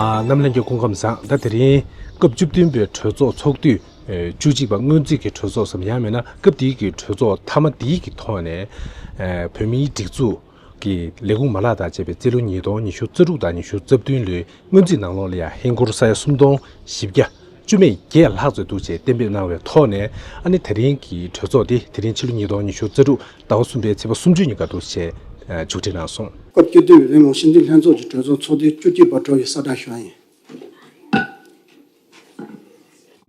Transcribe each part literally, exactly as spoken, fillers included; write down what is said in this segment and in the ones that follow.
ཨ། རྣམ་ལྷན་རྒྱས་སྐུ་ཁམས་བཟང་། ད་དེ་རིང་སྐབས་བཅུ་བདུན་པའི་གྲོས་ཚོགས་ཚོགས་དུས་ཨེ་བཅུ་གཅིག་པ་སྔོན་རྩིས་ཀྱི་གྲོས་ཚོགས་སམ་ཡང་མིན་ན་སྐབས་དེའི་གི་གྲོས་ཚོགས་མཐའ་མ་དེའི་གི་ཐོག་ནས་ཨེ་བོད་མིའི་སྒྲིག་འཛུགས་ཀྱི་ལས་ཁུངས་མ་ལག་དང་བཅས་པའི་རྩིས་ལོ་ཉིས་སྟོང་ཉི་ཤུ་རྩ་དྲུག་དང་ཉི་ཤུ་རྩ་བདུན་ལོའི་སྔོན་རྩིས་ནང་ལོགས་ལ་ཡང་ཧིན་སྒོར་ས་ཡ་སུམ་སྟོང་བཞི་བརྒྱ་བཅུ་མེད་བརྒྱད་ལྷག་ཙམ་འདུག་ཅེས་གཏན་འབེབས་གནང་བའི་ཐོག་ནས། ཨ་ནི་དེ་རིང་གི་གྲོས་ཚོགས་དེ་དེ་རིང་ཕྱི་ལོ་ཉིས་སྟོང་ཉི་ཤུ་རྩ་དྲུག་ཟླ་བ་གསུམ་པའི་ཚེས་པ་སུམ་ཅུ་ཉིན་ཀ་འདུག་ཅེས་མཇུག་སྒྲིལ་གནང་སོང་། སྐབས་བཅུ་བདུན་པའི་བོད་མི་མང་སྤྱི་འཐུས་ལྷན་ཚོགས་ཀྱི་གྲོས་ཚོགས་ཚོགས་དུས་བཅུ་གཅིག་པ་གྲོལ་བའི་གསལ་བསྒྲགས་ཞུ་བ་ཡིན།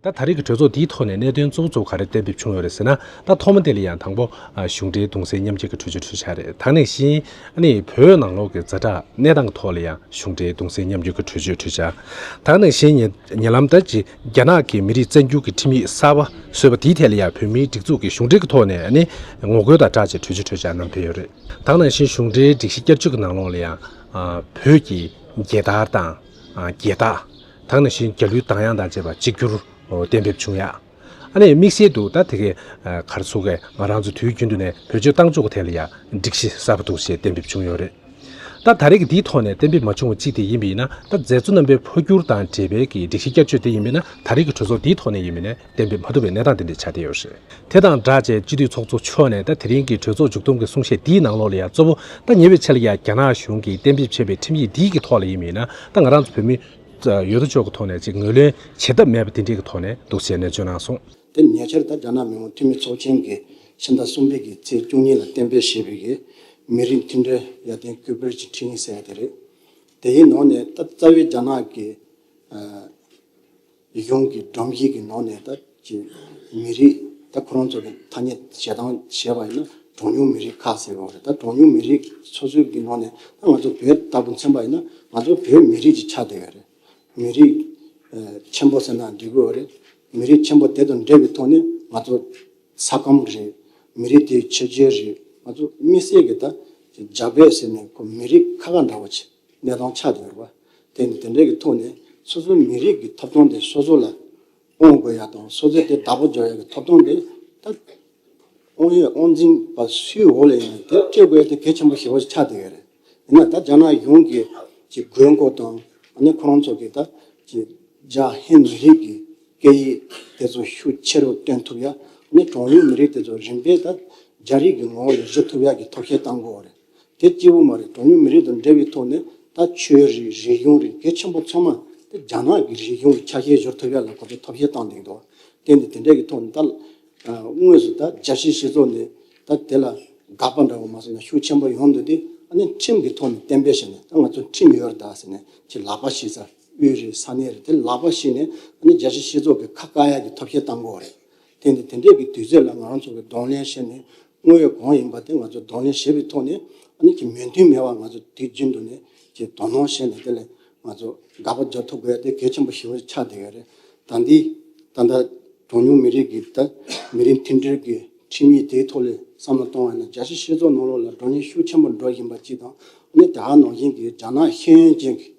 ད་ད་རེས་ཀྱི་གྲོས་ཚོགས་འདིའི་ཐོག་ནས་གནད་དོན་གཙོ་བོ་གཙོ་བོ་ག་རེ་གཏན་འབེབས་བྱུང་ཡོད་རེད་ཟེར་ན། ད་ཐོག་མ་དེ་ལ་ཡང་དང་པོ་ཨ་གཞུང་འབྲེལ་གདུང་སེམས་མཉམ་སྐྱེད་ཀྱི་གྲོས་ཆོད་གྲོས་འཆར་རེད། དེ་ནང་བཞིན་ཨ་ནི་བོད་ནང་ལོགས་ཀྱི་ཛ་དྲག་གནས་སྟངས་ཀྱི་ཐོག་ལ་ཡང་གཞུང་འབྲེལ་གདུང་སེམས་མཉམ་སྐྱེད་ཀྱི་གྲོས་ཆོད་གྲོས་འཆར། དེ་ནང་བཞིན་ཉེ་ཉེ་ལམ་ད་ཅི་རྒྱ་ནག་གི་མི་རིགས་བཙན་བསྒྱུར་གྱི་ཁྲིམས་ཡིག་གསར་པ་བཟོས་པ་དེའི་ཐད་ལ་ཡང་བོད་མིའི་སྒྲིག་འཛུགས་ཀྱི་གཞུང་འབྲེལ་གྱི་ཐོག་ནས་ཨ་ནི་ངོ་རྒོལ་དང་སྦྲགས་བྱས་གྲོས་ཆོད་གྲོས་འཆར་གནང་འདོད་ཡོད་རེད། དེ་ནང་བཞིན་གཞུང་འབྲེལ་སྒྲིག་གཞི་བསྐྱར་བཅོས་ཀྱི་ནང་ལོགས་ལ་ཡང་ཨ་བོད་ཀྱི་རྒྱལ་དར་དང་ཨ་རྒྱལ་རྟགས། དེ་ནང་བཞིན་རྒྱལ་གླུའི་གདངས་དབྱངས་དང་བཅས་པ་གཅིག་གྱུར་གཏན་འབེབས་བྱུང་ཡ། ཨ་ནི་དམིགས་བསལ་དུ་ད་དེ་གའི་ཨ་ག་རེ་ཟེར་དགོས། ང་རང་ཚོ་དུས་རྒྱུན་དུ་ནས་བེད་སྤྱོད་བཏང་ཕྱོགས་ཀྱི་ཐད་ལ་ཡང་སྒྲིག་གཞི་གསར་པ་འདུག་ཅེས་གཏན་འབེབས་བྱུང་ཡོད་རེད། ད་ད་རེས་ཀྱི་འདིའི་ཐོག་ནས་གཏན་འབེབས་མ་བྱུང་བ་གཅིག་དེ་ཡིན་པ་ཡིན་ན། ད་མཛད་གཙོ་རྣམ་པའི་འཕོ་འགྱུར་དང་འབྲེལ་བའི་གི་སྒྲིག་གཞི་བསྐྱར་བཅོས་དེ་ཡིན་པ་ཡིན་ན། ད་རེས་ཀྱི་གྲོས་ཚོགས་འདིའི་ཐོག་ནས་ཡིན་པ་ཡིན་ན་གཏན་འབེབས་མ་ཐུབ་པའི་གནས་སྟངས་དེ་འདྲ་ཆགས་བསྡད་ཡོད་རེད། དེ་དང་སྦྲགས་བྱས་སྤྱི་འཐུས་ཚོགས་གཙོ་མཆོག་ནས་ད་དེ་རིང་གི་གྲོས་ཚོགས་མཇུག་སྡོམ་གྱི་གསུང་བཤད་འདིའི་ནང་ལོགས་ལ་ཡང་གཙོ་བོ་ད་ཉེ་བའི་ཆར་ལ་ཡང་རྒྱ་ནག་གཞུང་གིས་གཏན་འབེབས་བྱས་པའི་ཁྲིམས་ཡིག་འདིའི་གི་ཐོག་ལ་ཡིན་པ་ཡིན་ན། ད་ང་རང་ཚོ་བོད་མི་ཡོད་དོ་ཅོག་གི་ཐོག་ནས་ཅིག་ངོས་ལེན་བྱེད་ཐབས་མེད་པ་དེ་འདྲའི་གི་ཐོག་ནས་འདུག་ཟེར་ནས་བརྗོད་གནང་སོང་། དེ་ཉེ་ཆར་ད་རྒྱ་ནག་མི་དམངས་འཐུས་མི་ཚོགས་ཆེན་གྱིས་ཕྱི་ཟླ་གསུམ་པའི་གི་ཚེས་བཅུ་གཉིས་ལ་གཏན་འབེབས་བྱས་པའི་གི་མི་རིགས་མཐུན་སྒྲིལ་ཡར་ཐོན་སྐུལ་སྤེལ་གྱི་ཁྲིམས་ཡིག་ཟེར་ཡ་དེ་རེད། དེའི་ནང་ནས་ད་རྩ་བའི་རྒྱ་ནག་གི་ཨ་གཞུང་གི་སྒྲོམ་གཞི་གི་ནང་ནས་ད་ཅིག་མི་རིགས་ད་ཁོ་རང་ཚོ་གི་ཐ་སྙད་བྱེད་སྟངས་བྱས་པ་ཡིན་ན་གྲངས་ཉུང་མི་རིགས་ཁག་ཟེར་བ་རེད། ད་གྲངས་ཉུང་མི་རིགས་སོ་སོའི་གི་ནང་ནས་ད་ང་ཚོ་བོད་ལྟ་བུ་མཚོན་པ་ཡིན་ན་ང་ཚོ་བོད་མི་རིགས་ཅིག་ཆགས་བསྡད་ཡོད་རེད། མི་རིགས་ཨ་ཆེན་པོ་ཟེར་ན་འགྲིག་གི་ཡོད་རེད། མི་རིགས་ཆེན་པོ་དེ་དང་འབྲེལ་བའི་ཐོག་ནས་ང་ཚོ་ས་ཁམས་རེད། མི་རིགས་དེའི་ཆོས་བརྒྱུད་རེད། ང་ཚོ་དམིགས་བསལ་གྱི་ད་རྒྱ་བོད་ཟེར་ནས་ཁོ་མི་རིགས་ཁ་ཁ་འདྲ་བོ་ཅིག་གནས་སྟངས་ཆགས་བསྡད་ཡོད་རེད་པ། དེ་ནི་དེ་འདྲའི་གི་ཐོག་ནས་སོ་སོའི་མི་རིགས་ཀྱི་ཐོབ་ཐང་དེ་སོ་སོ་ལ་དབང་དགོས་ཡ་དང་། སོ་སོའི་དེ་བདག་པོ་འཇོག་ཡ་གི་ཐོབ་ཐང་དེ་ད་དབང་ཡོད་དབང་འཛིན་པ་སུའི་འོག་ལ་ཡིན་ན་དེ་སྤྲད་དགོས་ཡ་དེ་གལ་ཆེན་པོ་ཞེ་པོ་ཞིག་ཆགས་བསྡད་ཡོད་རེད། ཡིན་ན་ད་རྒྱ་ནག་གཞུང་གིས་ཀྱི་དགོས་མཁོ་དང་ཨ་ནི་ཁོ་རང་ཚོ་གི་ད་ཀྱི་རྒྱ་ཧིན་མི་རིགས་ཀྱི་སྐད་ཡིག་དེ་ཚོ་ཤུགས་ཆེ་རུ་བཏོན་ཐུབ་ཡ། ཨ་ནི་གྲངས་ཉུང་མི་རིགས་དེ་ཚོ་རིམ་པས་ད་རྒྱ་རིགས་ཀྱི་ངོ་བོ་ལ་བསྒྱུར་ཐུབ་ཡ་གི་ཐབས་ཤེས་བཏང་དགོས་རེད། དེ་གཅིག་པུ་མ་རེད། གྲངས་ཉུང་མི་རིགས་དང་འབྲེལ་བའི་ཐོག་ནས་ད་ཆོས་རིག་རིག་གཞུང་རིག་གལ་ཆེན་པོ་ཚང་མ་དེ་རྒྱ་ནག་གི་རིག་གཞུང་གི་ཆ་ཤས་བསྒྱུར་ཐུབ་ཡ་ལ་ཁོ་ཚོས་ཐབས་ཤེས་བཏང་བསྡད་འདུག་དེ་ནི་དེ་འདྲ་གི་ཐོག་ནས་ད་དངོས་སུ་ད་རྒྱལ་སྤྱིའི་སྤྱི་ཚོགས་ནས་ད་དེ་ལ་དགག་པ་འདྲ་བོ་མ་སོང་ན་ཤུགས་ཆེན་པོ་ཡོང་འདུག་དེ་ཨ་ནི་ཁྲིམས་ཀྱི་ཐོག་ནས་གཏན་འབེབས་བྱས་ནས་ད་ང་ཚོ་ཁྲིམས་ཡོད་རེད་ད་ཟེར་ནས་ཅིག་ལག་པ་བཤིག་ས། དབུས་རེད། ས་གནས་རེད། དེ་ལག་པ་བཤིག་ནས་ཨ་ནི་རྒྱལ་སྤྱིའི་སྤྱི་ཚོགས་ཀྱི་ཁ་བཀག་ཡ་གི་ཐབས་ཤེས་བཏང་དགོས་རེད། དེ་ནི་དེ་འདྲས་ཀྱི་དུས་ཚོད་ལ་ང་རང་ཚོ་གི་གདོང་ལེན་བྱས་ནས་དངོས་ཡོད་གང་ཡིན་པ་དེ་ང་ཚོ་གདོང་ལེན་བྱེད་པའི་ཐོག་ནས་ཨ་ནི་ཀྱི་མོས་མཐུན་མེད་པ་ང་ཚོ་དུས་རྒྱུན་དུ་ནས་ཀྱི་དོ་སྣང་བྱས་ནས་དེ་ལས་ང་ཚོ་དགག་པ་རྒྱག་ཐུབ་དགོས་ཡ་དེ་གལ་ཆེན་པོ་ཞེ་པོ་ཆགས་བསྡད་ཡོད་རེད། ད་འདི་ད་ལྟ་གྲངས་ཉུང་མི་རིགས་ཀྱི་ད་མི་རིགས་མཐུན་སྒྲིལ་གྱི་ཁྲིམས་ཡིག་དེའི་ཐོག་ལས་བསམ་བློ་གཏོང་བ་ཡིན་ན་རྒྱལ་སྤྱིའི་སྤྱི་ཚོགས་ནང་ལོགས་ལ་བགྲོ་གླེང་ཤུགས་ཆེན་པོ་འགྲོ་བཞིན་པ་གཅིག་དང་། ཨ་ནི་དེ་ག་ནང་བཞིན་གྱི་རྒྱ་ནག་ཤེས་ཡོན་ཅན་གྱི་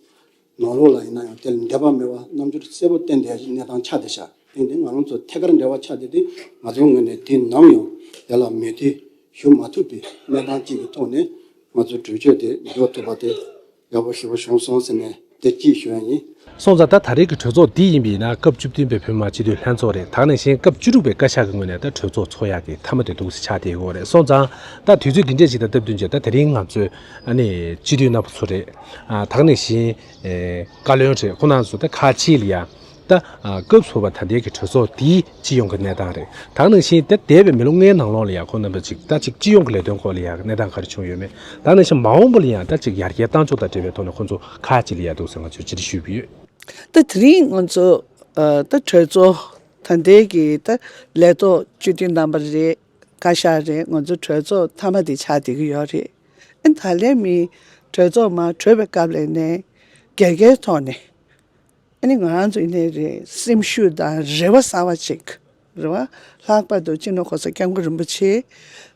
ནང་ལོགས་ལ་ཡིན་ན་ཡང་དེ་ལ་འདོད་པ་མེད་པ་རྣམ་འགྱུར་གསལ་པོ་བསྟན་བསྡད་ཡ་ཞིག་གནས་སྟངས་ཆགས་བསྡད་ཤག་དེ་འདི་ང་རང་ཚོ་ཐད་ཀར་འབྲེལ་བ་ཆགས་བསྡད་དེ་ང་ཚོའི་ངོས་ནས་དུས་ནམ་ཡང་དེ་ལ་མོས་མཐུན་ཞུ་མ་ཐུབ་པའི་གནས་སྟངས་གཅིག་གི་ཐོག་ནས་ང་ཚོའི་གྲོས་ཆོད་དེ་འཇོག་ཐུབ་པ་དེ་ཡག་པོ་ཞེ་པོ་བྱུང་སོང་ཟེར་ནས་དེ་གཅིག་ཞུ་ཡ་ཡིན། སོང་ཙང་ད་ད་རེས་ཀྱི་གྲོས་ཚོགས་འདི་ཡིན་པ་ཡིན་ན་སྐབས་བཅུ་བདུན་པའི་བོད་མི་མང་སྤྱི་འཐུས་ལྷན་ཚོགས་རེད། དེ་ནང་བཞིན་སྐབས་བཅུ་དྲུག་པའི་བཀའ་ཤག་གི་ངོས་ནས་ད་གྲོས་ཚོགས་ཚོགས་ཡག་གི་མཐའ་མ་དེ་འདུག་སེ་ཆགས་བསྡད་ཡོད་རེད། སོང་ཙང་ད་དུས་ཚོད་འདི་འདྲས་ཅིག་དང་སྟབས་བསྟུན་བྱས་ད་དེ་རིང་ང་ཚོས་ཨ་ནི་སྤྱི་འཐུས་རྣམ་པ་ཚོ་རེད། ཨ་དེ་ནང་བཞིན་ཨེ་བཀའ་བློན་རེད། ཁོང་རྣམ་ཚོ་ད་ཁག་ཅིག་ལ་ཡ་ད་ཨ་སྐབས་སུ་བབས་པ་ད་ལྟའི་གི་གྲོས་ཚོགས་འདིའི་སྤྱི་ཡོངས་ཀྱི་གནས་སྟངས་རེད། དེ་ནང་བཞིན་ད་འདས་པའི་མི་ལོ་ལྔའི་ནང་ལོགས་ལ་ཡ་ཁོང་རྣམ་པ་ཅིག་ད་ཅིག་སྤྱི་ཡོངས་ཀྱི་ལས་དོན་སྐོར་ལ་ཡ་གནས་སྟངས་ག་རེ་བྱུང་ཡོད་མེད། ད་ནང་བཞིན་མ་འོངས་པ་ལ་ཡང་ད་ཅིག་ཡར་རྒྱས་གཏང་ཕྱོགས་དང་འབྲེལ་བའི་ཐོག་ནས་ཁོང་ཚོ་ཁག་ཅིག་ལ་ཡ་འདུག་ཟེར་ང་ཚོས་ཅི་འདྲ་ཞུས་པ་ཡོད། ད་དེ་རིང་ང་ཚོ་ཨ་ད་གྲོས་ཚོགས་ད་ལྟའི་གི་ད་ལས་ཐོག་སྤྱི་འཐུས་རྣམ་པ་རེད། བཀའ་ཤག་རེད། ང་ཚོ་གྲོས་ཚོགས་མཐའ་མ་དེ་ཆགས་བསྡད་ཀྱི་ཡོད་རེད། ཨ་ད་ལན་མི་གྲོས་ཚོགས་མར་གྲོལ་བའི་སྐབས་ལ་ནས་རྒྱལ་ཁའི་ཐོག་ནས་ཨ་ནི་ང་རང་ཚོ་ཡིན་ནའི་རེད། སེམས་ཤུགས་དང་རེ་བ་གསར་པ་ཅིག་རེད་བ། ལྷག་པར་དུ་སྤྱི་ནོར་གོང་ས་སྐྱབས་མགོན་རིན་པོ་ཆེ་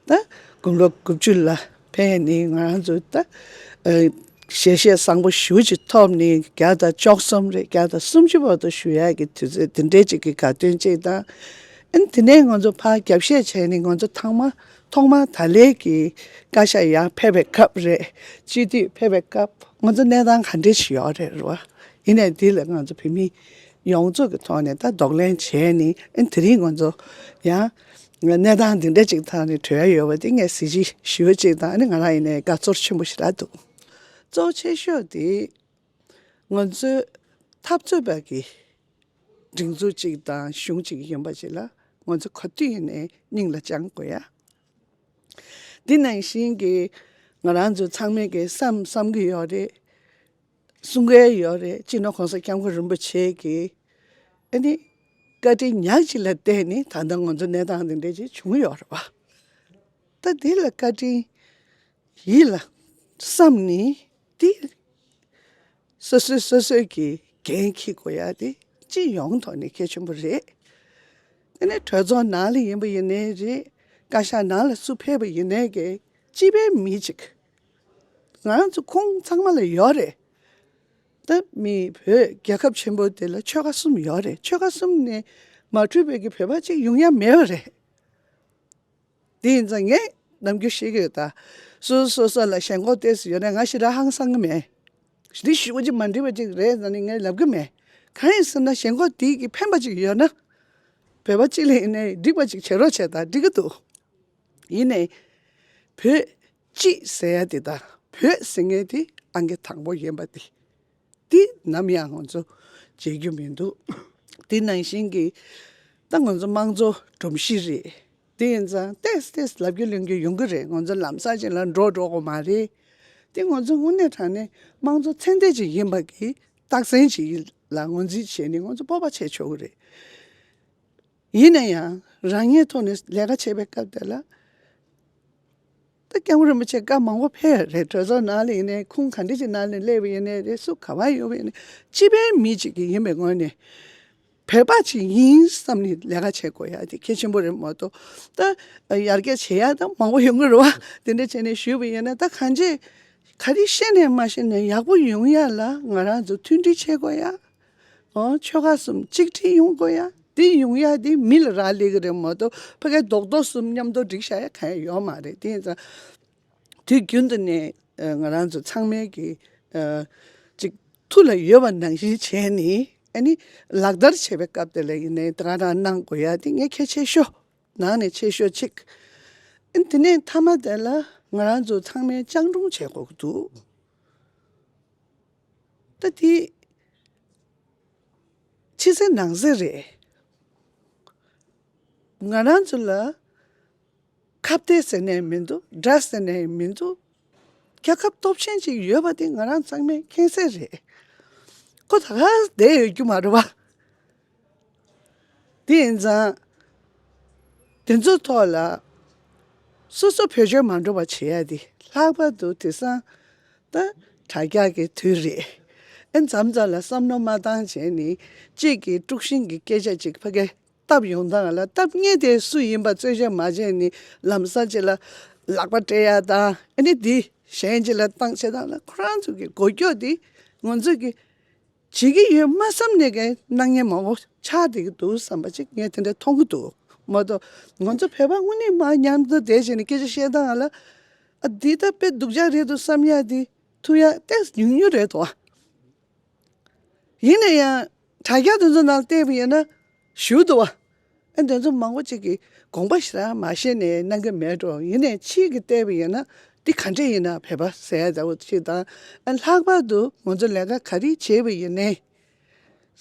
ད་དགུང་ལོ་དགུ་བཅུ་ལ་ཕེབས་ནས་ང་རང་ཚོ་ད་ཨ་ཞལ་བཞེས་བཟང་པོ་ཞེ་ཅིག་ཐོབ་ནས་བརྒྱ་དང་བཅུ་གསུམ་རེད། བརྒྱ་དང་སུམ་ཅུ་བར་དུ་བཞུགས་ཡག་གི་དུས་ཚོད་དེ་འདྲའི་ཅིག་གི་དགའ་སྟོན་ཅིག་དང་། ཨ་ནི་དེ་ནས་ང་ཚོ་ཕར་རྒྱབ་བཤད་བྱས་ནས་ང་ཚོ་ཐང་མ་ཐོག་མར་ད་ལན་གྱི་བཀའ་ཤག་ཡར་ཕེབས་པའི་སྐབས་རེད། སྤྱི་འཐུས་ཕེབས་པའི་སྐབས་ང་ཚོ་གནས་སྟངས་ག་འདྲས་ཤིག་ཡོད་རེད་རེད་བ། ཡིན་ནའི་འདི་ལ་ང་ཚོ་བོད་མི་ཡོངས་རྫོགས་ཀྱི་ཐོག་ནས་ད་གདོང་ལེན་བྱས་ནས། ཨ་ནི་དེ་རིང་ང་ཚོ་ཡང་གནས་སྟངས་འདི་འདྲ་ཅིག་ཐོག་ནས་གྲོལ་ཡ་ཡོད་པ་དེ་ངས་གཟི་བརྗིད་ཞེ་པོ་ཅིག་དང་། ཨ་ནི་ང་རང་ཡིན་ནའི་དགའ་ཚོར་ཆེན་པོ་ཞེ་དྲག་འདུག། གཙོ་ཆེ་ཤོས་དེ་ང་ཚོའི་འཐབ་རྩོད་པ་གི་སྒྲིག་འཛུགས་གཅིག་དང་གཞུང་གཅིག་ཡིན་པ་ཅིག་ལ་ང་ཚོ་ག་དུས་ཡིན་ནའི་སྙིང་ལ་བཅངས་དགོས་ཡ། འདི་ནང་བཞིན་གྱི་ང་རང་ཚོ་ཚང་མས་ཀྱི་བསམ་བསམ་གྱི་ཡོད་རེད། གསུང་གི་ཡོད་རེད། སྤྱི་ནོར་གོང་ས་སྐྱབས་མགོན་རིན་པོ་ཆེ་གི་ཨ་ནི་བཀའ་དྲིན་ཉག་གཅིག་ལ་བརྟེན་ནས་ད་ལྟ་ང་ཚོ་གནས་སྟངས་འདི་འདྲ་ཅིག་བྱུང་ཡོད་རེད་བ། ད་འདི་ལ་བཀའ་དྲིན་ཡིད་ལ་བསམ་ནས། དེ་སོ་སོས་སོ་སོས་ཀྱི་འགན་འཁྱེར་དགོས་ཡ་དེ་སྤྱི་ཡོངས་ཐོག་ནས་གལ་ཆེན་པོ་རེད། དེ་ནས་གྲོས་ཚོགས་ནང་ལ་ཡིན་པ་ཡིན་ནའི་རེད། བཀའ་ཤག་ནང་ལ་སུ་ཕེབས་པ་ཡིན་ནའི་གི་སྤྱི་པའི་མི་གཅིག། ང་རང་ཚོ་ཁོང་ཚང་མ་ལ་ཡོད་རེད། ད་མི་བོད་རྒྱལ་ཁབ་ཆེན་པོ་དེ་ལ་ཆོལ་ཁ་གསུམ་ཡོད་རེད། ཆོལ་ཁ་གསུམ་ནས་མ་འཕྲོས་པའི་གི་བོད་པ་གཅིག་ཡོང་ཡ་མེད་པ་རེད། དེ་ཡིན་ཙང་ངས་ནམ་རྒྱུན་བཤད་ཀྱི་ཡོད། ད་སོ་སོ་སོ་ལ་ཞེན་ཁོག་ཏོག་ཙམ་ཡོད་ན། ང་ཞེ་དྲག་ཧང་སང་གི་མེད། འདི་ཞེ་པོ་ཅིག་མ་འགྲིག་པ་ཅིག་རེད་ཟེར་ནས་ངས་ལབ་གི་མེད། གང་ཡིན་ཟེར་ན་ཞེན་ཁོག་དེ་གི་ཕན་པ་ཅིག་ཡོད་ན། བོད་པ་གཅིག་ལ་ཡིན་ནའི་འགྲིག་པ་ཅིག་བྱེད་རོགས་བྱས་ད་འགྲིག་གི་འདུག། ཡིན་ནའི་བོད་སྤྱི་ཟེར་ཡ་དེ་དང་བོད་ཟེར་མཁན་དེ་ཨང་ཀི་དང་པོ་ཡིན་པ་དེ། འདི་ནམ་ཡང་ང་ཚོ་བརྗེད་རྒྱུ་མི་འདུག། འདི་ནང་བཞིན་གྱི་ད་ང་ཚོ་དམངས་གཙོ་སྒྲོམ་གཞི་རེད། དེ་ཡིན་ཙང་ཏོག་ཙམ་ཏོག་ཙམ་ལབ་རྒྱུ་ལེན་རྒྱུ་ཡོང་གི་རེད། ང་ཚོ་ལམ་སང་ཅིག་ལ་འགྲོ་འགྲོ་དགོས་མ་རེད། དེ་ང་ཚོ་དངོས་གནས་དྲང་གནས་དམངས་གཙོ་ཚད་ལྡན་ཅིག་ཡིན་པ་གི་རྟགས་མཚན་ཅིག་ལ་ངོས་འཛིན་བྱས་ནས་ང་ཚོ་སྤོབས་པ་བྱས་ཆོག་གི་རེད། ཡིན་ན་ཡང་རང་ཉིད་ཐོག་ནས་ལས་ཀ་བྱེད་པའི་སྐབས་དེ་ལ། ད་སྐྱབས་མགོན་རིན་པོ་ཆེ་བཀའ་མང་པོ་ཕེབས་རེད། གྲོས་ཚོགས་ནང་ལ་ཡིན་ནའི། ཁུངས་ག་འདྲ་ཅིག་ནང་ལ་སླེབས་པ་ཡིན་ནའི་རེད། སུ་ག་པར་ཡོད་པ་ཡིན་ནའི། སྤྱི་པའི་མི་གཅིག་གི་ཡིན་པའི་ངོས་ནས་བོད་པ་ཅིག་ཡིན་བསམ་ནས་ལས་ཀ་བྱེད་དགོས་ཡ་དེ་གལ་ཆེན་པོ་རེད་མ་གཏོགས། ད་ཡར་རྒྱས་བྱེད་ཡ་ད་མང་པོ་ཡོང་གི་རེད་བ། དེ་འདྲ་བྱས་ནས་ཞུས་པ་ཡིན་ན། ད་གང་ཅི་ག་རེ་བཤད་ནས་མ་བཤད་ནས་ཡག་པོ་ཡོང་ཡ་ལ་ང་རང་ཚོ་མཐུན་སྒྲིལ་བྱེད་དགོས་ཡ། ཨོ། ཆོལ་ཁ་གསུམ་གཅིག་སྒྲིལ་ཡོང་དགོས་ཡ། དེ་ཡོང་ཡ་དེ་མི་ལ་རག་ལས་ཀྱི་རེད་མ་གཏོགས། ཕ་གའི་རྡོག་རྡོག་གསུམ་མཉམ་དུ་སྒྲིག་བཞག་ཡ་གང་ཡང་ཡོད་མ་རེད། དེ་ཡིན་ཙང་དུས་རྒྱུན་དུ་ནས་ང་རང་ཚོ་ཚང་མའི་གི་ཅིག་ཐུགས་ལ་ཡོད་པ་ནང་བཞིན་བྱས་ནས། ཨ་ནི་ལག་བསྟར་བྱེད་པའི་སྐབས་དེ་ལ་ཡིན་ནའི་དེ་ག་རང་གནང་དགོས་ཡ་དེ་ངས་གལ་ཆེ་ཤོས་ནང་ནས་ཆེ་ཤོས་གཅིག། ཨ་ནི་དེ་ནས་མཐའ་མ་དེ་ལ་ང་རང་ཚོ་ཚང་མས་སྤྱང་གྲུང་བྱེད་དགོས་ཀྱི་འདུག། ད་དེ་ཕྱི་གསལ་ནང་གསལ་རེད། ང་རང་ཚོ་ལ་ཁ་གཏད་ཟེར་ནས་མི་འདུག། དགྲ་ཟེར་ནས་མི་འདུག། རྒྱལ་ཁབ་སྟོབས་ཆེན་ཅིག་ཡོད་པ་དེ་ང་རང་ཚང་མས་མཁྱེན་གསལ་རེད། ཁོ་ད་ག་བསྡད་ཡོད་རྒྱུ་མ་རེད་བ། དེ་ཡིན་ཙང་དེ་ཚོའི་ཐོག་ལ་སོ་སོ་བེད་སྤྱོད་མ་འགྲོ་བ་བྱེད་ཡ་དེ་ལྷག་པར་དུ་དེང་སང་ད་དྲ་རྒྱ་གི་དུས་རེད། ཨེ། མཚམས་མཚམས་ལ་བསམ་བློ་མ་བཏང་བྱས་ནས་གཅིག་གིས་དཀྲུག་ཤིང་གི་སྐད་ཆ་ཅིག་ཕ་གིར་བཏབ་ཡོང་སྟངས་ལ། བཏབ་མཁན་དེ་སུ་ཡིན་པ་རྩད་གཅོད་མ་བྱས་ནས་ལམ་སང་ཅིག་ལ་ལག་པ་སྤྲད་ཡ་དང་། ཨ་ནི་དེ་གཞན་ཅིག་ལ་བཏང་བྱེད་སྟངས་ལ། ཁོ་རང་ཚོ་གི་མགོ་སྐོར་དེ་ང་ཚོ་གི་བྱེད་ཀྱི་ཡོད་མ་བསམ་ནས་ཀྱི་གནང་མཁན་མང་པོ་ཆགས་བསྡད་ཀྱི་འདུག་བསམ་པ་ཅིག་ངས་དེ་འདྲ་མཐོང་གི་འདུག་མ་གཏོགས། ང་ཚོ་བོད་པ་དངོས་གནས་མར་མཉམ་དུ་བསྡད་བྱས་ནས་སྐད་ཆ་བཤད་སྟངས་ལ། ཨ། འདི་ད་དཔེ་སྡུག་ཅག་རེད་འདུག་བསམ་ཡ་དེ་ཐུག་ཡ་ཏོག་ཙམ་ཉུང་ཉུང་རེད་དོ། ཡིན་ན་ཡང་དྲ་རྒྱ་དེ་ཚོ་ནང་བལྟས་པ་ཡིན་ན་ཞུ་འདུག་བ། ཨ། དེ་ཚོ་མང་པོ་ཅིག་གིས་དགོངས་པ་ཞེ་དྲག་མ་བཞེས་ནས་གནང་གི་མེད་འགྲོ། ཡིན་ནའི་ཕྱིས་ཀྱི་བལྟས་པ་ཡིན་ན་འདི་ག་འདྲས་ཡིན་ན་བོད་པ་ཟེར་ཡ་འདྲ་བོ་ཅིག་དང་། ཨ། ལྷག་པར་དུ་ང་ཚོ་ལས་ཀ་ག་རེ་བྱས་པ་ཡིན་ནའི་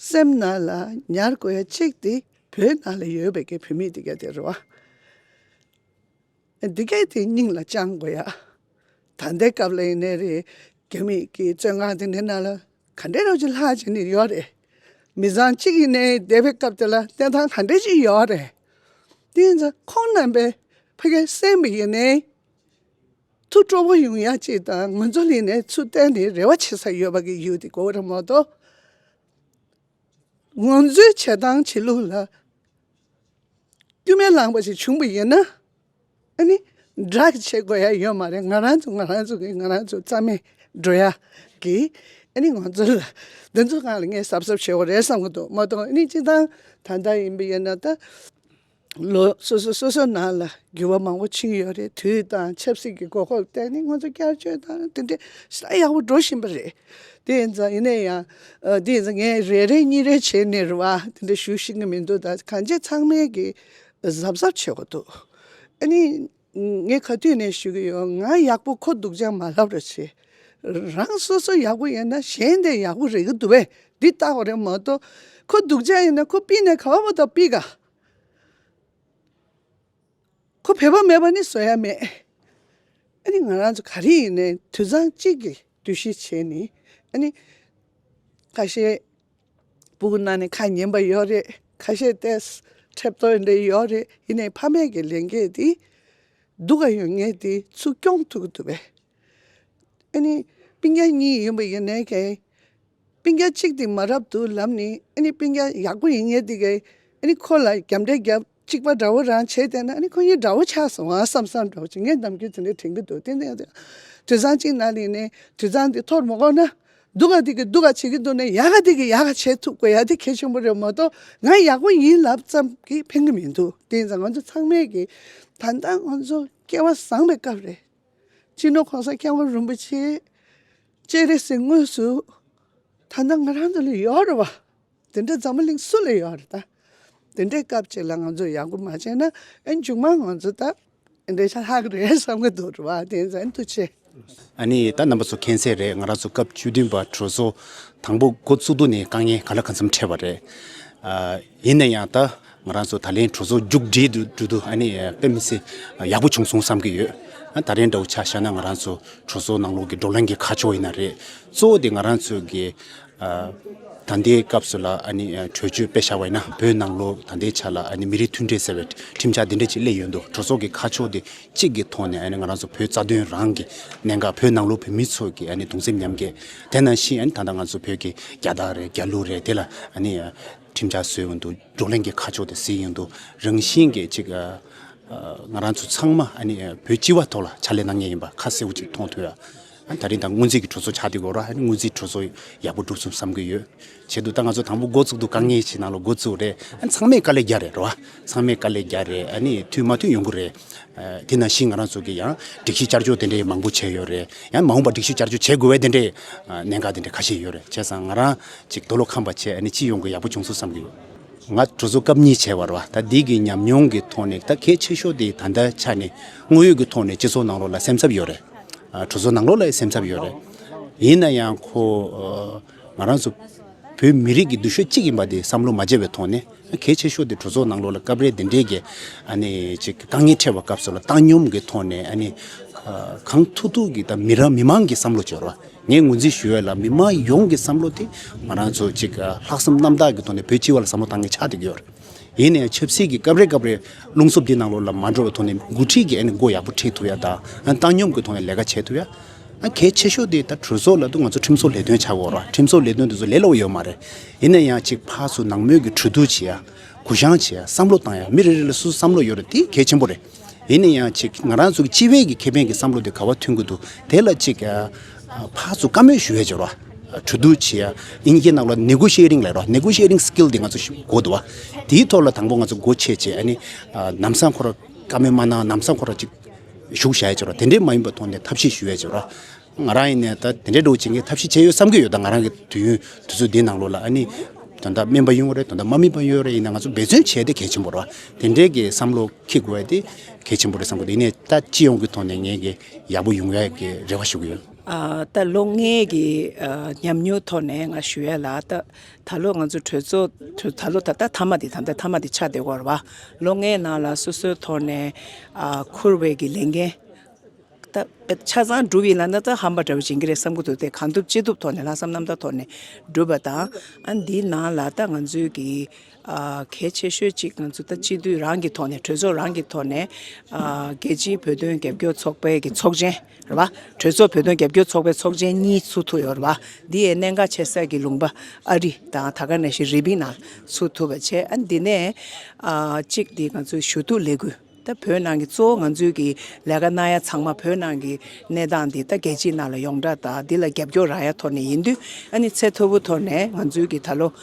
སེམས་ནང་ལ་ཉར་དགོས་ཡ་གཅིག་དེ་བོད་ནང་ལ་ཡོད་པའི་གི་བོད་མི་དེ་ག་དེ་རེད་བ། འདི་གས་དེ་སྙིང་ལ་བཅངས་དགོས་ཡ། ད་ལྟའི་སྐབས་ལ་ཡིན་ནའི་རེད། རྒྱ་མི་གི་བཙོན་ཁང་དེ་འདྲའི་ནང་ལ་ག་འདྲའི་རོགས་ཀྱི་ལྷག་བྱས་ནས་ཡོད་རེད། མི་ཚང་གཅིག་ཡིན་ནའི་བསྡད་པའི་སྐབས་དེ་ལ་གནས་སྟངས་ག་འདྲའི་ཅིག་ཡོད་རེད། དེ་ཡིན་ཙང་ཁོང་རྣམ་པས་ཕ་གིར་གསན་པ་ཡིན་ནའི་ཐུགས་སྤྲོ་པོ་ཡོང་ཡ་གཅིག་དང་། ང་ཚོ་ལ་ཡིན་ནའི་ཚུར་བལྟས་ནས་རེ་བ་བྱེད་ས་ཡོད་པ་གི་ཡུལ་དེ་དགོས་རེད་མ་གཏོགས། ང་ཚོའི་བྱེད་སྟངས་བྱེད་ལུགས་ལ་སྐྱོན་མེད་ལངས་པ་ཞིག་བྱུང་བ་ཡིན་ན། ཨ་ནི་དགྲ་གི་བྱེད་དགོས་ཡ་ཡོད་མ་རེད། ང་རང་ཚོ་ང་རང་ཚོ་གིས་ང་རང་ཚོ་རྩ་མེད་འགྲོ་ཡ་གི། ཨ་ནི་ང་ཚོ་ལ་འདི་ཚོ་སྒང་ལ་ངས་གཟབ་གཟབ་བྱེད་དགོས་རེད་བསམ་གི་འདུག་མ་གཏོགས། ཨ་ནི་སྤྱིར་བཏང་ད་ལྟ་ཡིན་པ་ཡིན་ན་ད། ལོ་སོ་སོ་སོ་སོ་ནང་ལ་འགྱུར་བ་མང་པོ་ཕྱིན་ཡོད་རེད། དུས་དང་ཆབ་སྲིད་ཀྱི་དགོས་མཁོ་བརྟེན་ནས་ང་ཚོ་བསྐྱར་བཅོས་དང་དེ་འདྲ་ཞེ་དྲག་ཡག་པོ་འགྲོ་བཞིན་པ་རེད། དེ་ཡིན་ཙང་ཡིན་ན་ཡང་ཨ་དེ་ཡིན་ཙང་ངས་རེ་རེ་གཉིས་རེ་བྱས་ནས་རེད་བ་དེ་འདྲ་ཞུ་ཤེས་ཀྱི་མི་འདུག་ད་གང་ཅི་ཚང་མས་ཀྱི་གཟབ་གཟབ་བྱེད་དགོས་འདུག་ཨ་ནི་ངས་ག་དུས་ནས་ཞུ་གི་ཡོད། ང་ཡག་པོ་ཁོ་སྡུག་ཅག་མ་ལབ་རོགས་བྱེད། རང་སོ་སོ་ཡག་པོ་ཡིན་ན་གཞན་དེ་ཡག་པོ་རེད་ཀྱི་འདུག་པས། འདི་ལྟ་བ་རེད་མ་གཏོགས་ཁོ་སྡུག་ཅག་ཡིན་ན་ཁོ་ཕྱིན་ནས་ག་བ་བ་དང་ཕྱིན་ག་ཁོ་བོད་པ་མེད་པ་ནི་བཟོ་ཡ་མེད། ཨ་ནི་ང་རང་ཚོ་ག་རེ་ཡིན་ནའི་དུད་ཚང་གཅིག་གི་འདུ་ཤེས་བྱས་ནི། ཨ་ནི་ཁ་ཤས་སྤུ་གུ་ནང་ནས་ཁ་ཉན་པ་ཡོད་རེད། ཁ་ཤས་ཏོག་ཙམ་ཁྲེབ་ཏོ་འདྲ་ཡོད་རེད། ཡིན་ནའི་ཕ་མས་ཀྱི་ལས་འགན་དེ་སྡུག་ག་ཡོད་ངེས་དེ་ཚུར་སྐྱོང་ཐུབ་ཀྱི་འདུག་པས། ཨ་ནི་སྤུན་ཀྱག་གཉིས་ཡིན་པ་ཡིན་ནའི་ཀྱང་སྤུན་ཀྱག་གཅིག་དེ་མ་རབས་འདུག་ལབ་ནི། ཨ་ནི་སྤུན་ཀྱག་ཡག་པོ་ཡིན་ངེས་དེ་གས་ཨ་ནི་ཁོ་ལ་རྒྱབ་འདྲེ་རྒྱབ་གཅིག་པ་འདྲ་བོ་རང་བྱས་བསྡད་ན་ཨ་ནི་ཁོ་གཉིས་འདྲ་བོ་ཆགས་སོང་ཨ་བསམ་བསམ་འདྲ་བོ་ཅིག་ངས་ནམ་རྒྱུན་དེ་འདྲ་དྲན་གྱི་འདུག་དེ་ནས་དུད་ཚང་གཅིག་ནང་ལ་ཡིན་ནའི་དུད་ཚང་དེ་འཐོར་མ་དགོས་ན། སྡུག་ག་དེ་གི་སྡུག་ག་བྱེད་ཀྱི་འདུག་ན་ཡག་ག་དེ་གི་ཡག་ག་བྱེད་ཐུབ་དགོས་ཡ་དེ་གལ་ཆེན་པོ་རེད་མ་གཏོགས་ང་ཡག་པོ་ཡིན་ལབ་ཙམ་གྱིས་ཕན་གྱི་མི་འདུག་དེ་ཡིན་ཙང་ང་ཚོ་ཚང་མས་ཀྱི་ད་ལྟ་ང་ཚོ་སྐལ་བ་བཟང་པའི་སྐབས་རེད། སྤྱི་ནོར་གོང་ས་སྐྱབས་མགོན་རིན་པོ་ཆེ་སྤྱན་རས་གཟིགས་དངོས་སུ་ད་ལྟ་ང་རང་ཚོ་ལ་ཡོད་རེད་བ། དེ་འདྲ་འཛམ་བུ་གླིང་སུ་ལ་ཡོད་རེད་ད། དེ་འདྲའི་སྐབས་ཅིག་ལ་ང་ཚོ་ཡག་པོ་མ་བྱས་ན་ཨེ་མཇུག་མ་ང་ཚོ་ད་འདྲ་ཆ་ལྷག་རེད་བསམ་གྱི་འདུག་རེད་བ། དེ་ཡིན་ཙང་ཐུགས་རྗེ་ཆེ། ཨ་ནི་ད་རྣམ་པ་ཚོ་མཁྱེན་གསལ་རེད། ང་རང་ཚོ་སྐབས་བཅུ་བདུན་པ་གྲོས་ཚོགས་དང་པོ་འགོ་བཙུགས་དུས་ནས་དཀའ་ངལ་ག་ལ་གང་འཚམ་འཕྲད་པ་རེད། ཨ་ཡིན་ན་ཡང་ད་ང་རང་ཚོ་ད་ལན་གྲོས་ཚོགས་མཇུག་སྒྲིལ་དུ་འགྲོ་དུས་ཨ་ནི་དཔེ་མི་སྲིད་ཡག་པོ་བྱུང་སོང་བསམ་གྱི་ཡོད། ཨ་ད་རིང་འདྲ་བོ་ཆ་བཞག་ན་ང་རང་ཚོ་གྲོས་ཚོགས་ནང་ལོགས་ཀྱི་བགྲོ་གླེང་གི་ཁ་ཕྱོགས་ཡིན་ན་རེད། གཙོ་བོ་དེ་ང་རང་ཚོ་གི་ཨ་ད་ལྟའི་སྐབས་སུ་ལ་ཨ་ནི་ཨ་གྲོས་ཆོད་དཔེ་བཞག་པ་ཡིན་ན་བོད་ནང་ལོགས་ད་ལྟའི་ཆ་ལ་ཨ་ནི་མི་རིགས་མཐུན་སྒྲིལ་ཟེར་བའི་ཁྲིམས་འཆར་འདི་འདྲ་ཅིག་སླེབས་ཡོད་འདུག་གྲོས་ཚོགས་ཀྱི་ཁ་ཕྱོགས་དེ་གཅིག་གི་ཐོག་ནས་ཨ་ནི་ང་རང་ཚོ་བོད་རྩ་དོན་རང་གི་གནད་འགག་བོད་ནང་ལོགས་བོད་མི་ཚོ་གི་ཨ་ནི་གདུང་སེམས་མཉམ་སྐྱེད། དེ་ནང་བཞིན་ཨ་ནི་ད་ལྟ་ང་ཚོ་བོད་ཀྱི་རྒྱལ་དར་རེད་རྒྱལ་གླུ་རེད་དེ་ལ་ཨ་ནི་ཁྲིམས་འཆར་བཟོས་ཡོད་འདུག་བགྲོ་གླེང་གི་ཁ་ཕྱོགས་དེ་གཟིགས་ཡོད་འདུག་རང་བཞིན་གྱི་གཅིག་ཨ་ང་རང་ཚོ་ཚང་མ་ཨ་ནི་བོད་སྤྱི་བ་ཐོག་ལ་ཕྱག་ལས་གནང་མཁན་ཡིན་པ་ཁ་གསལ་པོ་ཅིག་མཐོང་ཐུབ་ཡ། ཨ་ད་རིང་ད་སྔོན་རྩིས་ཀྱི་གྲོས་ཚོགས་ཆགས་བསྡད་ཡོད་ར། ཨ་ནི་སྔོན་རྩིས་གྲོས་ཚོགས་ཡག་པོ་འགྲུབ་སོང་བསམ་གྱི་ཡོད། བྱེད་དུས་ད་ང་ཚོ་དང་པོ་འགོ་བཙུགས་དུས་དཀའ་ངལ་ཞིག་ནང་ལ་འགོ་བཙུགས་རེད། ཨ་ཚང་མས་དཀའ་ལས་རྒྱག་རེད་ར། ཚང་མས་དཀའ་ལས་རྒྱག་རེད། ཨ་ནི་མཐུན་མ་མཐུན་ཡོང་གི་རེད། ཨ་དེ་ནང་བཞིན་ང་རང་ཚོ་གི་ཡང་སྒྲིག་གཞི་བསྐྱར་བཅོས་དེ་འདྲའི་མང་པོ་བྱས་ཡོད་རེད། ཡང་མ་འོངས་པ་སྒྲིག་གཞི་བསྐྱར་བཅོས་བྱེད་དགོས་པའི་དེ་འདྲའི་ཨ་གནད་འགག་དེ་འདྲ་ཁ་ཤས་ཡོད་རེད། བྱས་ཙང་ང་རང་ཅིག་དོ་ལོ་ཁམས་པ་བྱས་ཨ་ནི་སྤྱི་ཡོངས་ཀྱི་ཡག་པོ་བྱུང་སོང་བསམ་གྱི་ཡོད། ང་གྲོས་ཚོགས་སྐབས་གཉིས་བྱས་པ་རེད་བ། ད་འདི་གི་ཉམས་མྱོང་གི་ཐོག་ནས་ད་གལ་ཆེ་ཤོས་དེ་ད་ལྟ་ཆ་ནས་དངོས་ཡོད་ཀྱི་ཐོག་ནས་སྤྱི་ཚོགས་ནང་ལོགས་ལ་སེམས་འཚབ་ཡོད་རེད། ཨ་གྲོས་ཚོགས་ནང་ལོགས་ལ་སེམས་འཚབ་ཡོད་རེད། ཡིན་ན་ཡང་ཁོ་ཨ་ང་རང་ཚོ་བོད་མི་རིགས་ཀྱི་འདུ་ཤེས་གཅིག་ཡིན་པ་དེ་བསམ་བློ་མ་བརྗེད་པའི་ཐོག་ནས་གལ་ཆེ་ཤོས་དེ་གྲོས་ཚོགས་ནང་ལོགས་ལ་སྐབས་རེ་དེ་འདྲའི་གི་ཨ་ནི་ཅིག་དཀའ་ངལ་འཕྲད་པའི་སྐབས་སུ་ལ་བཏང་སྙོམས་ཀྱི་ཐོག་ནས་ཨ་ནི་ཨ་གང་ཐུབ་ཐུབ་ཀྱི་ད་མི་རང་མི་མང་གི་བསམ་བློ་བྱོས་རོགས། ངས་ངོས་འཛིན་ཞུ་ཡས་ལ་མི་མང་ཡོངས་ཀྱི་བསམ་བློ་དེ་ང་རང་ཚོ་ཅིག་ལྷག་བསམ་རྣམ་དག་གི་ཐོག་ནས་བོད་སྤྱི་བ་ལ་བསམ་བློ་བཏང་མཁན་ཆགས་བསྡད་ཀྱི་ཡོད་རེད། ཡིན་ནའི་ཆབ་སྲིད་ཀྱི་སྐབས་རེ་སྐབས་རེ་རླུང་འཚུབ་འདི་ནང་ལོགས་ལ་མ་འགྲོ་བའི་ཐོག་ནས་འགོ་ཁྲིད་ཀྱི་ཨ་ནི་འགོ་ཡག་པོ་ཁྲིད་ཐུབ་ཡ་དང་བཏང་སྙོམས་ཀྱི་ཐོག་ནས་ལས་ཀ་བྱེད་ཐུབ་ཡ། ཨ་གལ་ཆེ་ཤོས་དེ་ད་གྲོས་ཚོགས་ལབ་དུས་ང་ཚོ་ཁྲིམས་བཟོ་ལས་དོན་ཆགས་ཡོད་རེད། ཁྲིམས་བཟོ་ལས་དོན་དེ་ཚོ་ལས་སླ་བོ་ཡོད་མ་རེད། ཡིན་ན་ཡང་ཅིག་ཕར་ཚུར་ནང་མོལ་གྱི་གྲོས་བསྡུར་བྱེད་ཡ། གུ་བཤངས་བྱེད་ཡ། བསམ་བློ་བཏང་ཡ། མི་རེ་རེ་ལ་སོ་སོ་བསམ་བློ་ཡོད་རེད། དེ་གལ་ཆེན་པོ་རེད། ཡིན་ན་ཡང་ཅིག་ང་རང་ཚོ་གི་སྤྱི་པའི་གི་ཁེ་ཕན་གྱི་བསམ་བློ་དེ་ག་བ་མཐུན་གྱི་འདུག་དེ་ལ་ཅིག་ཨ་ཨ་ཕར་ཚུར་བཀའ་མོལ་ཞུ་ཡ་བྱེད་རོགས། གྲོས་བསྡུར་བྱེད་ཡ། དབྱིན་སྐད་ནང་ལ་ནེ་གོ་ཤི་ཨེ་ཊིང་ལབ་རོགས། ནེ་གོ་ཤི་ཨེ་ཊིང་སི་ཀིལ་དེ་ང་ཚོ་ཞིག་དགོས་འདུག་བ། དེའི་ཐོག་ལ་དང་པོ་ང་ཚོ་སྒོ་ཕྱེ་བྱས་ཨ་ནི་ཨ་ལམ་སང་ཁོ་ར་བཀའ་མོལ་མ་གནང་། ལམ་སང་ཁོ་ར་ཅིག་བཞུགས་བཞག་ཡ་བྱེད་རོགས། དེ་འདྲའི་མ་ཡིན་པའི་ཐོག་ནས་ཐབས་ཤེས་ཞུ་ཡ་བྱེད་རོགས། ང་རང་ཡིན་ནའི་ད་དེ་འདྲའི་འགྲོ་བྱེད་མཁན་ཐབས་ཤེས་བྱས་ཡོད་བསམ་གྱི་ཡོད། ད་ང་རང་གི་དུས་ཡུན་དུས་ཚོད་འདིའི་ནང་ལོགས་ལ་ཨ་ནི་དོན་དག་དམན་པ་ཡོང་གི་རེད། དོན་དག་དམའ་མིན་པ་ཡོང་གི་རེད། ཡིན་ན་ང་ཚོ་འབད་བརྩོན་བྱས་ཏེ་གལ་ཆེན་པོ་རེད་བ། དེ་འདྲའི་གི་བསམ་བློ་འཁྱེར་དགོས་ཡ་དེ་གལ་ཆེན་པོ་རེད་བསམ་གྱི་འདུག་ཡིན་ནའི་ད་སྤྱི་ཡོངས་ཀྱི་ཐོག་ནས་ངས་གི་ཡག་པོ་ཡོང་ཡ་གི་རེ་བ་ཞུ་གི་ཡོད། ཨ་ད་ལོ་ལྔའི་གི་ཨ་ཉམས་མྱོང་ཐོག་ནས་ང་ཞུ་ཡ་ལ། ད་ད་ལོ་ང་ཚོ་གྲོས་ཚོགས་ད་ལོ་ད་ལྟ་མཐའ་མ་དེ་ད་ལྟ་མཐའ་མ་དེ་ཆགས་བསྡད་ཡོད་རེད་བ། ལོ་ལྔའི་ནང་ལ་སོ་སོའི་ཐོག་ནས་ཨ་འཁུར་བའི་གི་ལས་འགན་ད་ཆ་ཚང་འགྲུབ་ཡིན་ལབ་ན་ད་ཧམ་པ་འདྲ་བོ་བྱེད་ཀྱི་རེད་བསམ་གྱི་འདུག་དེ་གང་ཐུབ་ཅི་ཐུབ་ཐོག་ནས་ལྷག་བསམ་རྣམ་དག་ཐོག་ནས་སྒྲུབ་པ་དང་། ཨ་འདིའི་ནང་ལ་ད་ང་ཚོའི་གི་ཨ་གལ་ཆེ་ཤོས་གཅིག་ང་ཚོ་ད་སྤྱི་འཐུས་རང་གི་ཐོག་ནས་གྲོས་ཚོགས་རང་གི་ཐོག་ནས་ཨ་རྒྱལ་སྤྱིའི་བོད་དོན་རྒྱབ་སྐྱོར་ཚོགས་པའི་གི་ཚོགས་ཆེན་རེད་བ། གྲོས་ཚོགས་བོད་དོན་རྒྱབ་སྐྱོར་ཚོགས་པའི་ཚོགས་ཆེན་གཉིས་ཚུགས་ཐུབ་ཡོད་རེད་བ། འདི་ཡི་གནད་འགག་ཆེ་ས་གི་ལུང་པ་ཨ་རི་དང་ད་ག་ནང་བཞིན་རི་པིན་ནང་ཚུགས་ཐུབ་པ་བྱས། ཨ་འདི་ནས་ཨ་གཅིག་འདི་ང་ཚོའི་ཞུ་གཏུག་ལས་འགུལ། ད་ ད་བོད་ནང་གི་གཙོ་བོ་ང་ཚོའི་གི་ལས་ཀ་གནང་ཡ་ཚང་མ་བོད་ནང་གི་གནས་སྟངས་འདི་ད་རྒྱལ་སྤྱིའི་ནང་ལ་ཡོངས་གྲགས་དང་འདི་ལ་རྒྱབ་སྐྱོར་རག་ཡ་ཐོག་ནས་ཡིན་དུས། ཨ་ནི་ཚད་མཐོ་པོ་ཐོག་ནས་ང་ཚོའི་གི་ད་ལོ་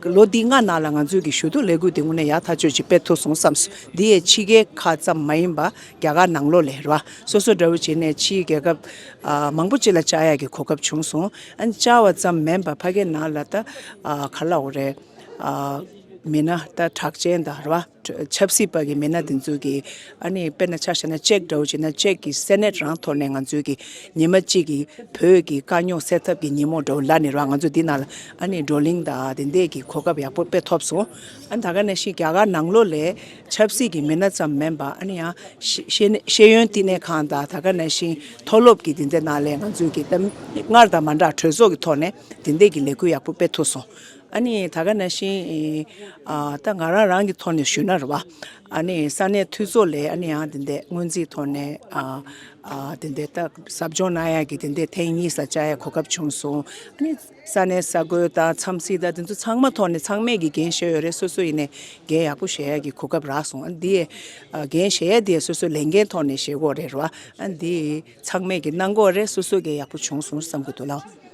ལོ་འདི་ལྔ་ནང་ལ་ང་ཚོའི་གི་ཞུ་གཏུག་ལས་འགུལ་འདི་དངོས་གནས་ཡག་ཐག་ཆོད་ཅིག་སྤེལ་ཐུབ་སོང་བསམ་སོང་། འདི་ཡས་ཕྱི་རྒྱལ་ཁག་ཙམ་མ་ཡིན་པ་རྒྱ་གར་ནང་ལོགས་ལ་རེད་བ། སོ་སོ་འདྲ་བོ་བྱས་ནས་ཕྱིའི་རྒྱལ་ཁབ་ཨ་མང་པོ་ཅིག་ལ་བཅར་ཡག་གི་གོ་སྐབས་བྱུང་སོང་། ཨ་ནི་བཅར་བ་ཙམ་མིན་པ་ཕ་གིའི་ནང་ལ་ད་ཨ་ག་རེ་ལབ་དགོས་རེད། ཨ་མི་སྣ་ད་གྲགས་ཅན་དང་རེད་བ། ཆབ་སྲིད་པ་གི་མི་སྣ་དེ་ཚོ་གི་ཨ་ནི་དཔེར་ན་ཆ་བཞག་ན་ཅེཀ་འདྲ་བོ་བྱས་ན་ཅེཀ་གི་སེ་ནེ་ཊི་རང་ཐོག་ནས་ང་ཚོའི་གི་ཉི་མ་གཅིག་གི་བོད་ཀྱི་དཀའ་རྙོག་སེལ་ཐབས་ཀྱི་ཉིན་མོ་འདྲ་བོ་ལབ་ནས་རེད་བ། ང་ཚོ་འདི་ནང་ལ་ཨ་ནི་བགྲོ་གླེང་དང་དེ་འདྲས་ཀྱི་གོ་སྐབས་ཡག་པོ་དཔེ་ཐོབ་སོང་། ཨ་ནི་ད་ག་ནང་བཞིན་རྒྱ་གར་ནང་ལོགས་ལ་ཆབ་སྲིད་ཀྱི་མི་སྣ་ཙམ་མིན་པ་ཨ་ནི་ཡང་ཤེས་ཤེས་ཤེས་ཡོན་བསྟི་གནས་ཁང་དང་ད་ག་ནང་བཞིན་མཐོ་སློབ་ཀྱི་དེ་འདྲའི་ནང་ལ་ང་ཚོའི་གི་ད་སྔར་དང་མ་འདྲ་གྲོས་ཚོགས་ཀྱི་ཐོག་ནས་དེ་འདྲས་ཀྱི་ལས་འགུལ་ཡག་པོ་སྤེལ་ཐུབ་སོང་། ཨ་ནི་ད་ག་ནང་བཞིན་ཨ་ད་ང་རང་རང་གི་ཐོག་ནས་ཞུས་ན་རེད་བ། ཨ་ནི་ས་གནས་འཐུས་ཚོགས་ལ་ཨ་ནི་ཡང་དེ་འདྲས་སྔོན་རྩིས་ཐོག་ནས་ཨ་ཨ་དེ་འདྲས་ད་ཟབ་སྦྱོང་གནང་ཡག་གི་དེ་འདྲས་ཐེངས་གཉིས་ཙམ་བཅར་ཡག་གོ་སྐབས་བྱུང་སོང་། ཨ་ནི་ས་གནས་ས་ཁུལ་དང་འཚམས་གཟིགས་དང་དེ་ཚོ་ཚང་མ་ཐོག་ནས་ཚང་མས་ཀྱི་འགན་བཞེས་ཡོད་རེད། སོ་སོ་ཡིན་ནའི་འགན་ཡག་པོ་བཞེས་ཡག་གི་གོ་སྐབས་རག་སོང་། ཨ་འདི་ཨ་འགན་བཞེས་ཡག་དེ་སོ་སོའི་ལས་འགན་ཐོག་ནས་བཞེས་དགོས་རེད་རེད་བ། ཨ་འདི་ཚང་མས་ཀྱི་གནང་དགོས་རེད། སོ་སོ་གི་ཡག་པོ་བྱུང་སོང་བསམ་གི་འདུག་ལགས།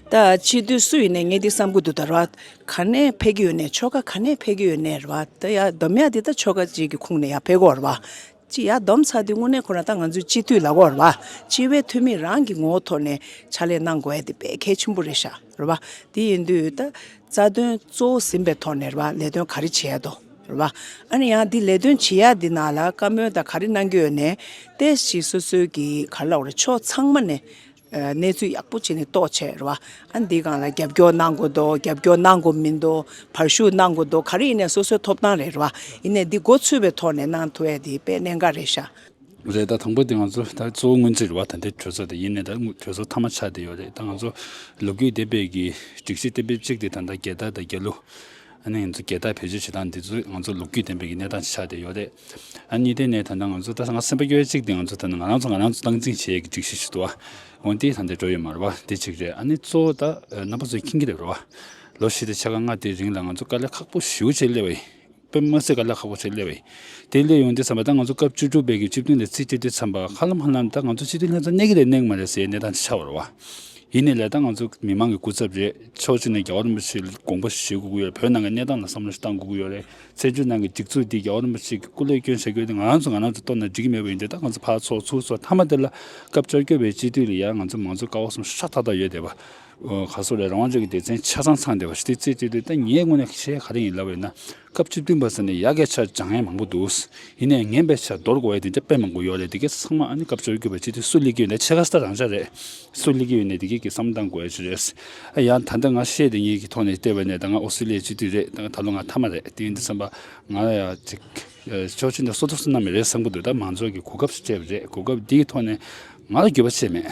ད་སྤྱི་འཐུས་སུ་ཡིན་ནའི་ངས་འདི་བསམ་གི་འདུག་ད་ར་ག་ནས་ཕེབས་ཀྱི་ཡོད་ནའི་ཆོལ་ཁ་ག་ནས་ཕེབས་ཀྱི་ཡོད་ནའི་ར་ད་ཡ་སྡོམ་ཡ་འདི་ད་ཆོལ་ཁ་གཅིག་གི་ཁོངས་ནས་ཡ་ཕེབས་ཀྱི་ཡོད་རེད་བ། ཅི་ཡ་སྡོམ་ཚར་དུས་དངོས་གནས་ཁོ་རང་ད་ང་ཚོའི་སྤྱི་འཐུས་ལབ་ཀྱི་ཡོད་རེད་བ། སྤྱི་པའི་འཐུས་མི་རང་གི་ངོ་བོ་ཐོག་ནས་ཕྱག་ལས་གནང་དགོས་ཡ་དེ་དཔེ་གལ་ཆེན་པོ་རེད་ཤག་རེད་བ། དེ་ཡིན་དུས་ད་རྩ་དོན་གཙོ་བོ་ཟིན་པའི་ཐོག་ནས་རེད་བ། ལས་དོན་ག་རེ་བྱེད་ཡ་འདུག་རེད་བ། ཨ་ནི་ཡང་འདི་ལས་དོན་བྱེད་ཡ་འདི་ནང་ལ་བཀའ་མོལ་དང་ག་རེ་གནང་གི་ཡོད་ནའི་ཏོག་ཙམ་སོ་སོའི་གི་ག་རེ་ལབ་དགོས་རེད། ཕྱོགས་ཚང་མ་ནས་ཨ་གནས་ཚུལ་ཡག་པོ་བྱས་ནས་རྟོགས་བྱས་རེད་བ། ཨ་འདི་སྒང་ལ་རྒྱབ་སྐྱོར་གནང་དགོས་འདུག་རྒྱབ་སྐྱོར་གནང་དགོས་མི་འདུག་བར་ཞུགས་གནང་དགོས་འདུག་ག་རེ་ཡིན་ནའི་སོ་སོའི་ཐོབ་ཐང་རེད་རེད་བ། ཡིན་ནའི་འདི་འགོ་ཚུགས་པའི་ཐོག་ནས་གནང་ཐུབ་ཡ་དེ་དཔེ་གནད་འགག་རེད་ཤག་རེད། ད་དང་པོ་དེ་ང་ཚོ་ད་གཙོ་བོ་སྔོན་རྩིས་རེད་བ། ད་ལྟའི་གྲོས་ཚོགས་དེ་ཡིན་ནའི་ད་གྲོས་ཚོགས་མཐའ་མ་ཆགས་བསྡད་ཡོད་རེད། ད་ང་ཚོ་ལོ་རྒྱུས་ལྡན་པའི་གི་སྒྲིག་གཞི་གཏན་འབེབས་གཅིག་དེ་ད་ལྟ་རྒྱལ་དར་དང་རྒྱལ་གླུ། ཨ་ནི་ང་ཚོ་རྒྱལ་དར་བེད་སྤྱོད་བྱེད་སྟངས་འདི་ཚོ་ང་ཚོ་ལོ་རྒྱུས་ལྡན་པའི་གི་གནས་སྟངས་ཆགས་བསྡད་ཡོད་རེད། ཨ་གཉིས་དེ་ནས་ད་ལྟ་ང་ཚོ་ད་ང་སེམས་པ་སྐྱོ་བའི་གཅིག་དེ་ང་ཚོ་ད་ལྟ་ང་རང་ཚོ་ང་རང་ཚོ་སྟངས་འཛིན་བྱེད་ཡས་ཀྱི་སྒྲིག་གཞི་ཞིག་འདུག་བ། འོན་ཏེ་ད་ལྟ་འགྲོ་ཡོད་མ་རེད་བ། དེ་གཅིག་རེད། ཨ་ནི་གཙོ་བོ་ད་རྣམ་པ་ཚོས་མཁྱེན་གྱི་རེད་བ། ལོ་བཞི་དང་ཕྱེད་ཀ་ལྔ་དེའི་རིང་ལ་ང་ཚོ་དཀའ་ལས་ཁག་པོ་ཞེ་པོ་ཅིག་སླེབས་པ་ཡིན། དཔེ་མ་སྲིད་དཀའ་ལས་ཁག་པོ་ཅིག་སླེབས་པ་ཡིན། དེ་སླེབས་ཡོང་དུས་ཙམ་པ་ད་ང་ཚོ་སྐབས་བཅུ་དྲུག་པའི་གི་སྤྱི་འཐུས་ལ་རྩིས་སྤྲད་དུས་ཙམ་པ་ཧ་ལམ་ཧ་ལམ་ད་ང་ཚོ་སྤྱི་འཐུས་ལྷན་ཚོགས་གནས་ཀྱི་རེད་གནས་ཀྱི་མ་རེད་ཟེར་ཡའི་གནས་སྟངས་ཅིག་ཆགས་པ་རེད་བ། ཡིན་ནའི་ལས་ད་ང་ཚོ་མི་མང་གི་སྐུ་ཚབ་རེད། ཕྱོགས་གཅིག་ནས་རྒྱལ་བ་རིན་པོ་ཆེ་ལ་དགོངས་པ་ཞུ་དགོས་ཀྱི་ཡོད་རེད། བོད་ནང་གི་གནས་སྟངས་ལ་བསམ་བློ་ཞིག་བཏང་དགོས་ཀྱི་ཡོད་རེད། བཙན་བྱོལ་ནང་གི་སྒྲིག་འཛུགས་འདི་རྒྱལ་བ་རིན་པོ་ཆེ་གི་སྐུ་ལས་བསྐྱོན་བྱ་རྒྱུ་དེ་ང་རང་ཚོ་ང་རང་ཚོ་གཏོར་ན་འགྲིག་གི་མེད་པ་ཡིན་དུས། ད་ང་ཚོ་ཕར་ཚོགས་ཚུགས་སོང་། མཐའ་མ་དེ་ལ་སྐབས་བཅོ་བརྒྱད་པའི་སྤྱི་འཐུས་ལ་ཡ་ང་ཚོ་མང་གཙོ་ཀ་བ་གསུམ་ཤ་ཏག་ཏག་ཡོད་བསྡད་པ། ཨོ་ག་སོ་རེད། རང་དབང་ཅན་གྱི་སྡེ་ཚན་ཆ་ཚང་ཚང་བསྡད་པ་ཞིག་དེ་རྩིས་སྤྲད་དུས་ད་ངས་དངོས་གནས་བཤད་ག་རེ་ཡིན་ལབ་པ་ཡིན་ན། སྐབས་བཅུ་བདུན་པ་ཟེར་ནས་ཡ་གི་ཆ་སྦྱང་ཡ་མང་པོ་འདུག་ཡིན་ནའི་ངན་པའི་ཆ་འདོར་དགོས་ཡ་དེ་འདྲ་དཔེ་མང་པོ་ཡོད་རེད། དེ་གའི་ཚང་མ་ཨ་ནི་སྐབས་བཅོ་བརྒྱད་པའི་སྤྱི་འཐུས་སུ་སླེབས་ཀྱི་ཡོད་ན་ཕྱེད་ཀ་ས་རང་འཇགས་རེད། སུ་སླེབས་ཀྱི་ཡོད་ན་དེ་གའི་གི་བསམ་བློ་བཏང་དགོས་ཡ་ཅིག་རེད། ཨ་ཡང་ད་ལྟ་ང་བཤད་དེ་ངེད་ཀྱི་ཐོག་ནས་བལྟས་པ་ནས་ད་ང་ཨོ་སི་ཀྲི་ལི་ཡའི་སྤྱི་འཐུས་རེད། ད་ད་ལོ་ང་མཐའ་མ་རེད། དེ་ཡིན་དུས་ཙམ་པ་ང་ལ་ཡ་ཅིག་ཕྱོགས་གཅིག་ནས་སོ་ཐོབ་སོ་ན་མི་རེད་བསམ་གི་འདུག་ད་མང་ཚོགས་ཀྱི་གོ་སྐབས་ཤིག་སྤྲད་པ་རེད། གོ་སྐབས་འདིའི་ཐོག་ནས་ང་ལ་འགྱོད་པ་བྱས་མེད།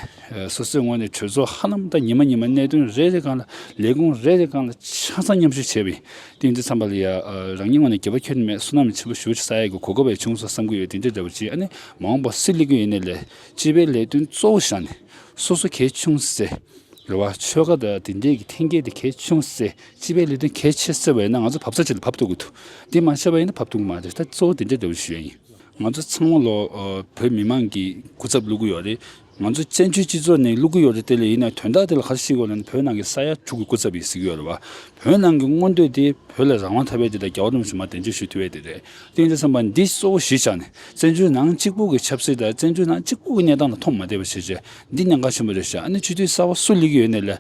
སོ་སོའི་ངོས་ནས་གྲོས་ཚོགས་ཧ་ལམ་ད་ཉི་མ་ཉི་མ་གནད་དོན་རེ་རེ་སྒང་ལ་ལས་ཁུངས་རེ་རེ་སྒང་ལ་ཆ་ཚང་མཉམ་ཞུགས་བྱས་པ་ཡིན། དེ་ཡིན་དུས་ཙམ་པ་ལ་ཡ་རང་ཉིད་ངོས་ནས་འགྱོད་པ་ཁྱོན་ནས་མེད། བསོད་ནམས་ཆེན་པོ་ཞེ་པོ་ཅིག་བསགས་ཡག་གི་གོ་སྐབས་ཡང་བྱུང་སོང་བསམ་གི་ཡོད། དེ་འདྲ་འདྲ་བོ་ཅིག་ཨ་ནི་མ་འོངས་པ་སུ་སླེབས་ཀྱི་ཡོད་ནའི་ལས་སྤྱི་པའི་ལས་དོན་གཙོ་བོ་བཞག་ནས་སོ་སོ་གལ་ཆུང་སེ་རེད་བ། ཆོལ་ཁ་དང་དེ་འདྲའི་གི་འཐེན་འཁྱེར་དེ་གལ་ཆུང་སེ། སྤྱི་པའི་ལས་དོན་གལ་ཆེ་སེ་བས་ན་ང་ཚོ་བབས་ས་ཅིག་ལ་བབས་ཐུབ་ཀྱི་འདུག་འདི་མ་བྱས་པ་ཡིན་ན་བབས་ཐུབ་ཀྱི་མ་རེད། ད་གཙོ་བོ་དེ་འདྲ་འདྲ་བོ་ཞུ་ཡ་ཡིན། ང་ཚོ་ཚང་མ་ལོ་ཨ་བོད་མི་མང་གི་སྐུ་ཚབ་བླུག་གི་ཡོད་རེད། ང་ཚོ་བཙན་བྱོལ་སྤྱི་ཚོགས་ནས་བླུག་གི་ཡོད་རེད། དེ་ལ་ཡིན་ན་དོན་དག་དེ་ལ་ག་རེ་བཤད་དགོས་ལབ་ན་བོད་ནང་གི་ས་ཡ་དྲུག་གི་སྐུ་ཚབ་ཡིན་ཟེར་གྱི་ཡོད་རེད་བ། བོད་ནང་གི་མངོན་འདོད་དེ་བོད་ལ་རང་དབང་ཐོབ་ཡས་དེ་དང་རྒྱལ་བ་རིན་པོ་ཆེ་མར་གདན་འདྲེན་ཞུ་ཐུབ་ཡས་དེ་རེད། དེ་ཡིན་དུས་ཙམ་པ་འདི་གཙོ་བོ་གཞི་བཞག་ནས་བཙན་བྱོལ་ནང་གཅིག་པུ་གི་ཆབ་སྲིད་དང་བཙན་བྱོལ་ནང་གཅིག་པུ་གི་གནས་སྟངས་ལ་མཐོང་མ་བསྡད་པ་བྱས་བྱས་འདི་གནད་འགག་ཆེན་པོ་རེད་ཤག་ཨ་ནི་སྤྱི་འཐུས་གསར་པ་སུ་སླེབས་ཀྱི་ཡོད་ནའི་ལས།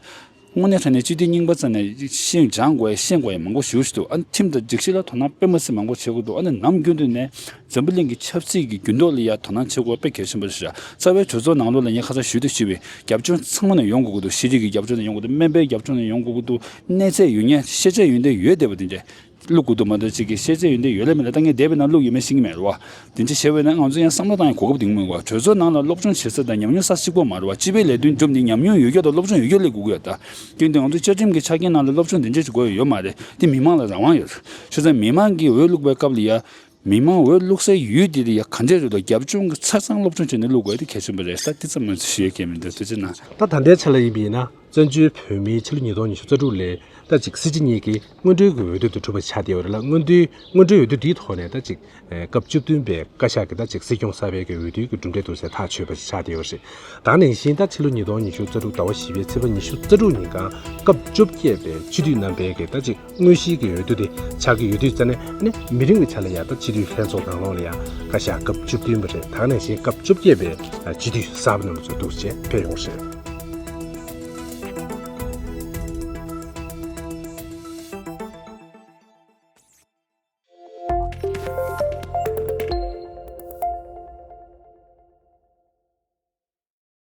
དངོས་གནས་དྲང་གནས་སྤྱི་འཐུས་རྙིང་པ་རྩ་ནས་ཤེས་སྦྱང་དགོས་ཡ་ཤེས་དགོས་ཡ་མང་པོ་ཞེ་པོ་ཞིག་འདུག་ཨ་ནི་ཁྲིམས་དང་སྒྲིག་གཞི་ལ་དོ་སྣང་དཔེ་མ་སྲིད་མང་པོ་བྱེད་དགོས་འདུག་ཨ་ནི་ནམ་རྒྱུན་དུ་ནས་འཛམ་བུ་གླིང་གི་ཆབ་སྲིད་ཀྱི་འགྱུར་ལྡོག་ལ་ཡ་དོ་སྣང་བྱེད་དགོས་དཔེ་གལ་ཆེན་པོ་རེད་ཤག་རྩ་བའི་གྲོས་ཚོགས་ནང་ལོགས་ལ་ངས་ཁ་སང་ཞུས་དང་ཞུས་པའི་རྒྱབ་ལྗོངས་ཚང་མ་ནས་ཡོང་དགོས་ཀྱི་འདུག་ཤེས་རིག་གི་རྒྱབ་ལྗོངས་ནས་ཡོང་དགོས་འདུག་སྨན་པའི་རྒྱབ་ལྗོངས་ནས་ཡོང་དགོས་ཀྱི་འདུག་གནས་ཚད་ཡོད་མཁན་ཤེས་བྱ་ཡོན་ཏན་ཡོད་བསྡད་པ་དེ་འདྲས། བླུག་དགོས་འདུག་མ་གཏོགས་གཅིག་གིས་ཤེས་བྱ་ཡོན་ཏན་ཡོད་ལ་མེད་ལ་ད་ངས་འདས་པའི་ནང་བླུག་ཡོད་མེད་ཤེས་ཀྱི་མེད་རེད་བ། དེ་འདྲ་བྱས་པ་ཡིན་ན་ང་ཚོ་ཡང་བསམ་བློ་བཏང་ཡང་གོ་སྐབས་འདི་མི་འོང་བ། གྲོས་ཚོགས་ནང་ལ་སློབ་སྦྱོང་བྱེད་ས་དང་ཉམས་མྱོང་བསགས་ས་གཅིག་པོ་མ་རེད་བ། སྤྱི་པའི་ལས་དོན་སྒྲུབ་ནི་ཉམས་མྱོང་ཡོད་རྒྱུ་དང་སློབ་སྦྱོང་ཡོད་རྒྱུ་སླེབས་དགོས་ཀྱི་ཡོད་ད། དེ་འདི་ང་ཚོ་བཅའ་ཁྲིམས་ཀྱི་ཆ་རྐྱེན་ནང་ལ་སློབ་སྦྱོང་དེ་འདྲ་ཞིག་དགོས་ཡོད་མ་རེད། དེ་མི་མང་ལ་རང་དབང་ཡོད་རེད། བྱས་ཙང་མི་མང་གིས་འོས་བླུགས་པའི་སྐབས་ལ་ཡ། མི་མང་འོས་བླུགས་སའི་ཡུལ་དེ་ལ་ཡ་ག་འདྲས་རེད་དོ། རྒྱབ་ལྗོངས་ཀྱི་ཆ་ཚང་སློབ་སྦྱོང་བྱས་ནས་བླུགས་དགོས་དེ་གལ་ཆེན་པོ་རེད་ས། དེ་ཙམ་མ་ཟད་ཞུ་ཡ་གལ་མི་འདུག་ཐུགས་རྗེ་གནང་། ད་ད་ལྟའི་ཆ་ལ་ཡིན་པ་ཡིན་ན། བཙན་བྱོལ་བོད་མིའི་ཕྱི་ལོ་ཉིས་སྟོང་ཉི་ཤུ་རྩ་དྲུག་ལོའི་ ད་ཅིག་སྲིད་སྤྱི་གཉིས་ཀྱི་སྔོན་འགྲོའི་གི་འོས་བསྡུ་དེ་གྲུབ་པ་ཆགས་བསྡད་ཡོད་རེད་ལ། སྔོན་འགྲོའི་སྔོན་འགྲོའི་འོས་བསྡུ་དེའི་ཐོག་ནས་ད་ཅིག་ཨེ་སྐབས་བཅུ་བདུན་པའི་བཀའ་ཤག་གི་ད་ཅིག་སྲིད་སྐྱོང་གསར་པའི་གི་འོས་བསྡུའི་གི་གྲུབ་འབྲས་དེ་ཚོ་ཐག་ཆོད་པ་ཞིག་ཆགས་བསྡད་ཡོད་རེད། ད་ནང་བཞིན་ད་ཕྱི་ལོ་ཉིས་སྟོང་ཉི་ཤུ་རྩ་དྲུག་ཟླ་བ་བཞི་པའི་ཚེས་པ་ཉི་ཤུ་རྩ་དྲུག་ཉིན་གང་སྐབས་བཅོ་བརྒྱད་པའི་སྤྱི་འཐུས་རྣམ་པའི་གི་ད་ཅིག་དངོས་གཞིའི་གི་འོས་བསྡུ་དེ་ཆགས་ཀྱི་ཡོད་དུས་ཙ་ནས་ནི་མི་རིང་བའི་ཆ་ལ་ཡ་ད་སྤྱི་འཐུས་ལྷན་ཚོགས་ནང་ལོགས་ལ་ཡ་བཀའ་ཤག་སྐབས་བཅུ་བདུན་པ་རེད། ད་ནང་བཞིན་སྐབས་བཅོ་བརྒྱད་པའི་སྤྱི་འཐུས་གསར་པ་རྣམས་ཚོ་འདུག་བྱས་ཕེབས་ཡོང་ཞེས་